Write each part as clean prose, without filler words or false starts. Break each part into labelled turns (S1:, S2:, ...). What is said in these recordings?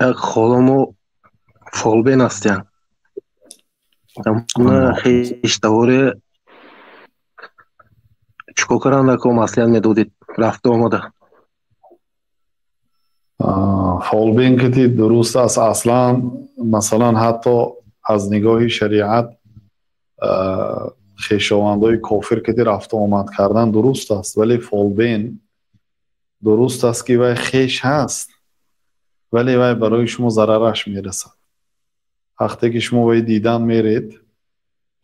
S1: Як холамо фолбин ҳастянд. Хештаворе чикор кардан дако маслиҳат медодед рафта омада?
S2: Фолбин кити дуруст аст. Аслан, масалан, ҳатто аз нигоҳи шариат хешовандои кофир кити рафту омад кардан дуруст аст, вале фолбин дуруст аст, ки вай хеш ҳаст, вале вай барои шумо зарараш мерасад. Вақте ки шумо вай дидан меред,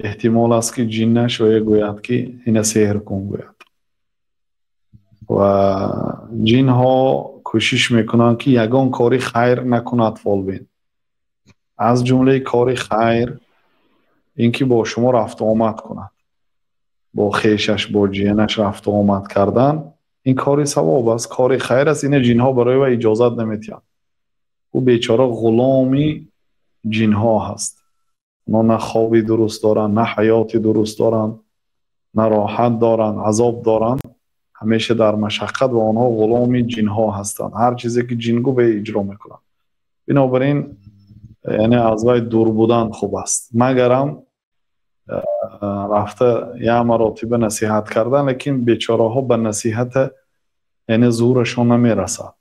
S2: эҳтимол аст, ки ҷиннаш вае гӯяд, ки ина сеҳр кун гӯяд. Ва ҷинҳо кӯшиш мекунанд, ки ягон кори хайр накунад фолбин. Аз ҷумлаи кори хайр ин ки бо шумо рафту омад кунад. Бо хешаш, бо ҷиянаш рафту омад кардан ин кори савоб аст, кори хайр аст. Ина ҷинҳо барои вай иҷозат наметиҳанд. Ӯ бечора ғуломи ҷинҳо ҳаст. Онҳо на хоби дуруст доранд, на ҳаёти дуруст доранд, на роҳат доранд, азоб доранд, ҳамеша дар машаққат, ва онҳо ғуломи ҷинҳо ҳастанд. Ҳар чизе ки ҷин гӯ, иҷро мекунанд. Бинобар ин, яъне, аз вай дур будан хуб аст, магарам рафта як маротиба насиҳат кардан. Лекин бечораҳо ба насиҳата, яъне, зӯрашон намерасад.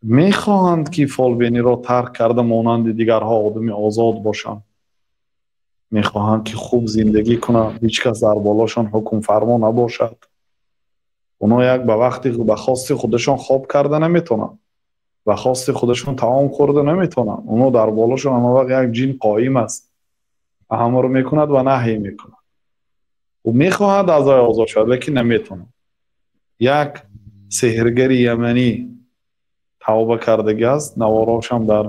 S2: Мехоҳанд, ки фолбиниро тарк карда, монанди дигарҳо одами озод бошанд. Мехоҳанд, ки хуб зиндагӣ кунанд, ҳеҷ кас дар болошон ҳукмфармо набошад. Онҳо як ба вақти ба хости худашон хоб карда наметавонанд, ба хости худашон таом хӯрда наметавонанд. Онҳо дар болошон ҳама вақт як ҷин қоим аст, амр мекунад ва наҳй мекунад. Ӯ мехоҳад аз вай озод шавад, лекин наметавонад. Як сеҳргари яманӣ тавба кардагӣ аст, наворошам дар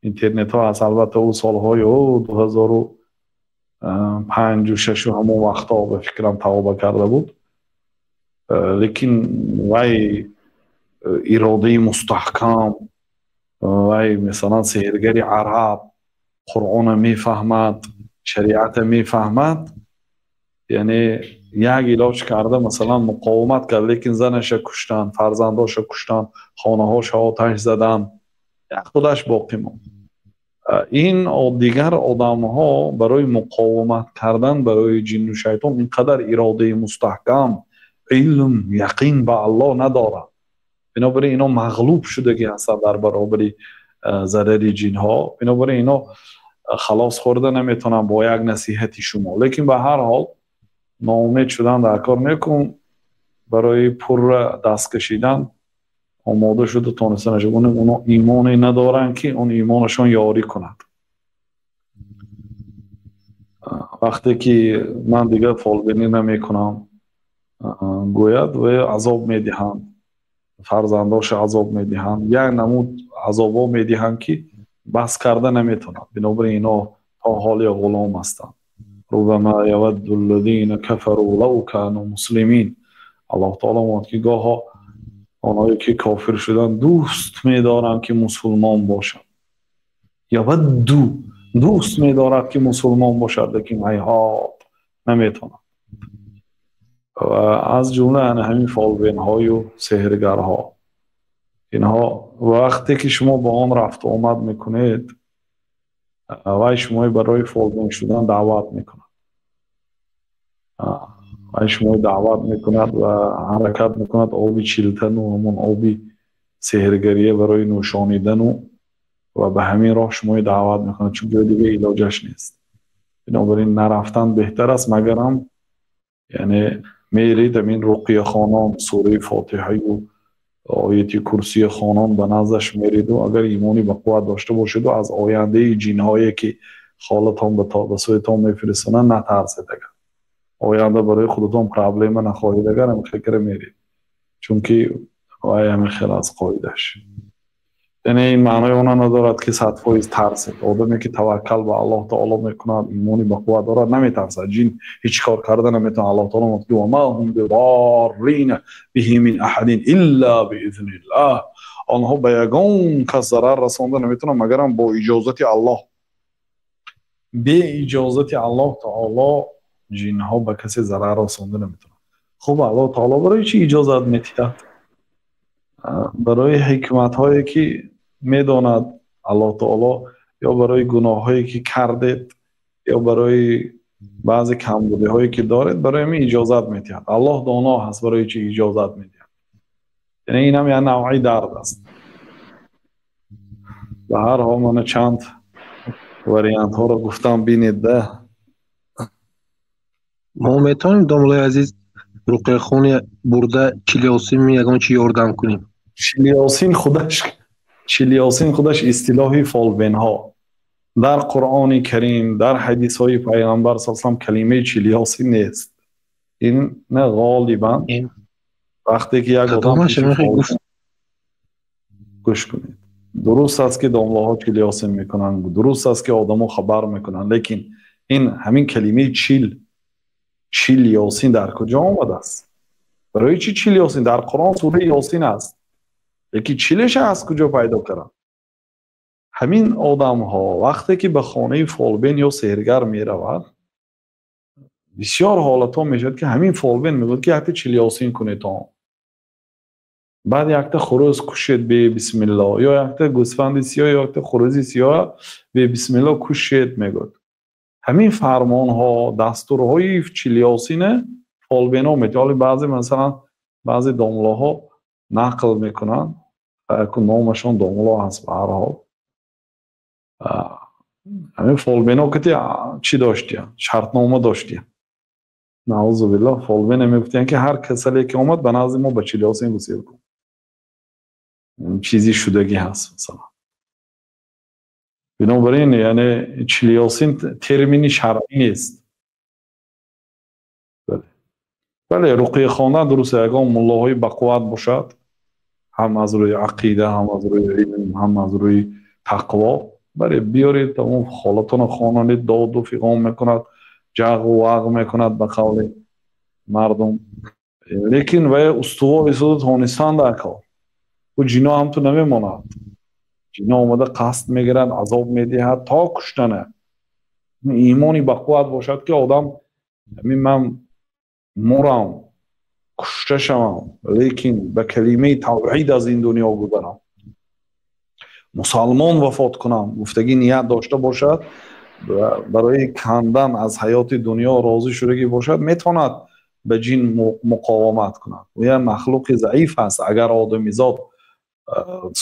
S2: интернетҳо аст. Албатта, ӯ солҳои 2005-у шашу ҳамон вақтҳо, ба фикрам, тавба карда буд. Лекин вай иродаи мустаҳкам, вай, масалан, сеҳргари араб, Қуръона мефаҳмад, шариата мефаҳмад, яъне як илоҷ карда, масалан, муқовимат кард, лекин занаша куштанд, фарзандоша куштанд, хонаҳоша оташ заданд, як худаш боқӣ монд. Ин дигар одамҳо барои муқовимат кардан барои ҷинну шайтон ин қадар иродаи мустаҳкам, илм, яқин ба Аллоҳ надоранд. Бинобар ин ино мағлуб шудагӣ ҳастанд дар баробари зарари ҷинҳо. Бинобар ин ино халос хӯрда наметавонанд бо як насиҳати шумо. Лекин ба ҳар ҳол ноумед шудан дар кор мекун. Барои пурра даст кашидан омода шуда тониста нашуд. Оно имоне надоранд, ки он имонашон ёрӣ кунад. Вақте ки ман дигар фолбинӣ намекунам гӯяд, ва азоб медиҳанд, фарзандоша азоб медиҳанд, як намуд азобҳо медиҳанд, ки бас карда наметавонад. Бинобар ин ино то ҳоле ғулом ҳастанд. ربما يود الذين كفروا لو كانوا مسلمين. Аллоҳ таоло мегӯяд, ки гоҳо онҳое ки кофир шуданд, дӯст медоранд, ки мусулмон бошанд. يود, дӯст медорад, ки мусулмон бошад, лекин ҳайҳот, наметавонад. Ва аз ҷумла ана ҳамин фолбинҳою сеҳргарҳо. Инҳо вақте ки шумо ба он рафту омад мекунед, вай шумои барои фолбин шудан даъват мекунад. Вай шумои даъват мекунад ва ҳаракат мекунад оби чилтану ҳамон оби сеҳргария барои нӯшонидану, ва ба ҳамин роҳ шумои даъват мекунад, чун ҷои дига илоҷаш нест. Бинобар ин нарафтан беҳтар аст, магарам, яъне, мерид, ҳамин руқияхонон, сураи Фотиҳаю ояти Курсия хонон ба наздаш мериду, агар имони ба қувват дошта бошеду, аз ояндаи ҷинҳое, ки холатон ба сӯятон мефиристонанд, натарсед, агар оянда барои худатон проблема нахоҳед, агар ҳамин фикра мерид, чунки вай ҳамин хел аз қоидаш. Яъне, ин маънои она надорад, ки 100% тарсед. Одаме ки таваккал ба Аллоҳ таоло мекунад, имони ба қувват дорад, наметарсад. Ҷин ҳеҷ кор карда наметавонад. Аллоҳ таоло мегӯяд: وما هم بضارين به من أحد إلا بإذن الله. Онҳо ба ягон кас зарар расонда наметавонанд, магарам бо иҷозати Аллоҳ. Бе иҷозати Аллоҳ таоло ҷинҳо ба касе зарар расонда наметавонанд. Хуб, Аллоҳ таоло барои чӣ иҷозат медиҳад? Барои ҳикматҳое, ки медонад. Аллоҳ таоло ё барои гуноҳҳое ки кардед, ё барои баъзе камбудиҳое ки доред, барои ҳамин иҷозат медиҳад. Аллоҳ доно ҳаст барои чӣ иҷозат медиҳад. Яъне ин ҳам як навъи дард аст. Ба ҳар ҳол мана чанд вариантҳоро гуфтам, бинед да.
S1: Мо метавонем, домуллои азиз, руқияхони бурда чилёсин ягон чи ёрдам кунем?
S2: Чилёсин худаш истилоҳи фолбинҳо. Дар Қуръони Карим, дар ҳадисҳои Пайғамбар с салам калимаи чилёсин нест. Ин на ғолибан вақте ки як одам, гӯш кунед, дуруст аст ки домлаҳо чилёсин мекунанд, дуруст аст ки одамо хабар мекунанд, лекин ин ҳамин калимаи чил ёсин дар куҷо омадааст? Барои чӣ чил ёсин? Дар Қуръон сураи Ёсин аст, лекин чилеша аз куҷо пайдо карданд? Ҳамин одамҳо вақте ки ба хонаи фолбин ё сеҳргар меравад, бисёр ҳолатҳо мешавад, ки ҳамин фолбин мегӯяд, ки якта чил ёсин кунедон, баъд якта хурӯз кушед бе бисмилло, ё якта гӯсфанди сиёҳ, ё якта хурӯзи сиёҳ бе бисмилло кушед, мегӯяд. Ҳамин фармонҳо, дастурҳои чилёсина фолбино метиҳад. Ҳоли баъзе, масалан, баъзе домлаҳо нақл мекунанд, номашон домло ҳаст, ба ҳар ҳол ҳамин фолбино кати чӣ доштиян, шартнома доштиян, наъузу биллоҳ. Фолбине мегуфтиян, ки ҳар касале ки омад ба назди мо, ба чилёсин гусел кун, чизи шудагӣ ҳаст, масалан. Бинобар ин, яъне чилёсин термини шаръӣ нест. Бале, руқия хондан дуруст, ягон муллоҳои бақувват бошад, ҳам аз рӯи ақида, ҳам аз рӯи илм, ҳам аз рӯи тақво, бале, биёред, он ҳолатонро хонанед, доду фиғон мекунад, ҷағу вағ мекунад, ба қавли мардум, лекин вай устувор истода тонистан дар кор. Ӯ ҷино ҳам ту намемонад. Ҷино омада қасд мегирад, азоб медиҳад то куштана. Имони бақувват бошад, ки одам ҳамин ман мурам, кушта шавам, лекин ба калимаи тавҳид аз ин дунё гузарам, мусалмон вафот кунам, гуфтагӣ ният дошта бошад, барои кандан аз ҳаёти дунё розӣ шудагӣ бошад, метавонад ба ҷин муқовимат кунад. Ӯ махлуқи заиф аст, агар одамизод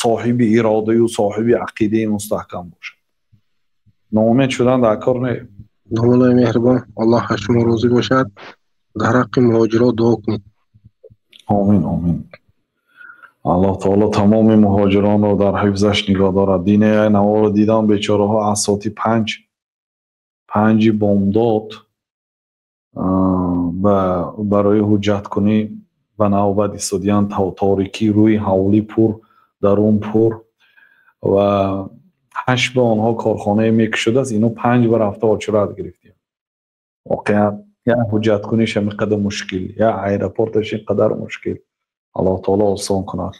S2: соҳиби иродаю соҳиби ақидаи мустаҳкам бошад. Ноумед шудан дар кор не.
S1: Домуллои меҳрибон, Аллоҳ аз шумо розӣ бошад. Дар ҳаққи муҳоҷирот дуо кунед.
S2: Омин, омин. Аллоҳ таоло тамоми муҳоҷиронро дар ҳифзаш нигоҳ дорад. Дине наворо дидам, бечораҳо аз соати 5-и бомдод барои ҳуҷҷаткунӣ ба навбат истодиянд. Торикӣ, рӯи ҳавлӣ пур, дарун пур, ва 8 ба онҳо корхонае мекушудааст, ино 5 ба рафта очират гирифтем. Воқеан, як ҳуҷҷаткуниш ҳамин қадар мушкил, як аэропорташ ин қадар мушкил. Аллоҳ таоло осон кунад.